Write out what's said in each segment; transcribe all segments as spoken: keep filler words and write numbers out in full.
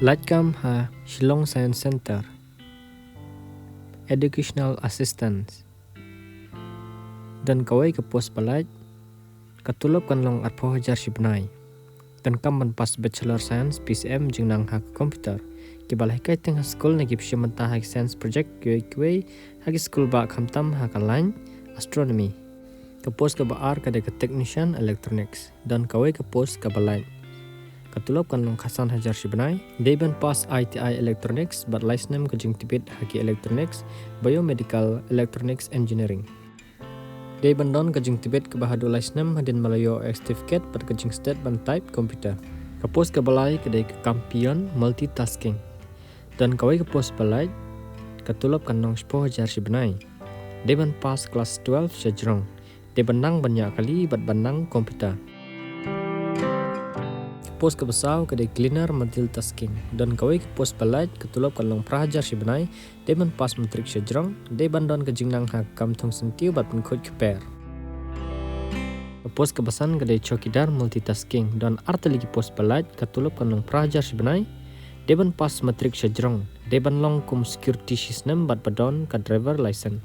Lait kam ha Shillong Science Centre. Educational Assistance. Don kawei ka post ba lait, ka tulop kan long arphew hajar shi bnai. Don kam ban pass Bachelor Science P C M jingnang ha ka computer. Ki ba la hikai teng ha skul ne ki ba shim bynta ha ki science project kiwei kiwei ha ki skul ba khamtam ha ka lain astronomy. Ka post ka ba ar ka dei ka technician electronics. Don kawei ka post ka ba lait, ka tulop kan long khatsan hajar shi bnai. Dei ban pass I T I electronics bad lai snem ka jingtbit ha ki electronics, biomedical, electronics engineering. Dei ban don ka jingtbit ka ba haduh lai snem hadien ba la ïoh certificate bad ka jingstet ban type computer. Ka post ka ba lai ka dei ka kam peon multitasking. Don kawei ka post ba lait, ka tulop kan long shiphew hajar shi bnai. Dei ban pass class twelve sha jrong. Dei ban nang ban ñiah kali bad ban nang computer. Ka post ka ba saw ka dei cleaner multitasking. Don kawei ka post ba lait, ka tulop kan long phra hajar shi bnai. Dei ban pass matric sha jrong. Dei ban don ka jingnang ha ka kam thung syntiew bad pynkhuid kper. Ka post ka ba san ka dei chowkidar multitasking. Don ar tylli ki post ba lait, ka tulop kan long phra hajar shi bnai. Dei ban pass matric sha jrong. Dei ban long kum security shi snem bad ba don ka driver license.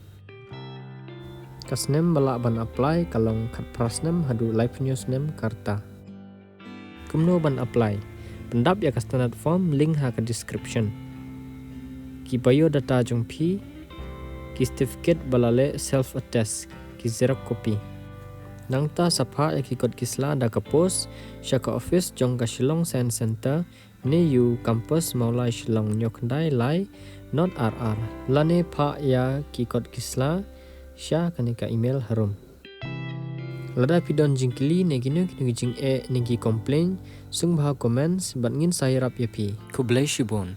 Ka snem ba lah ban apply ka long khatphra snem haduh laiphew snem ka rta. Kumno ban apply? Pyndap ïa ka standard form, link ha ka description. Ki biodata jong phi, ki certificate ba la leh self attest, ki xerox copy. Nangta sa phah ïa ki kot ki sla da ka post sha ka office jong ka Shillong Science Centre, NEHU campus, Mawlai, Shillong, hynñiew khyndai lai nod ar ar. Lane phah ïa ki kot ki sla sha kane ka email harum. Lada phi don jingkylli ne kino kino ki jingeh ne ki complain, sngewbha comments bad ngin sa ïarap ïa phi. Khublei shibun.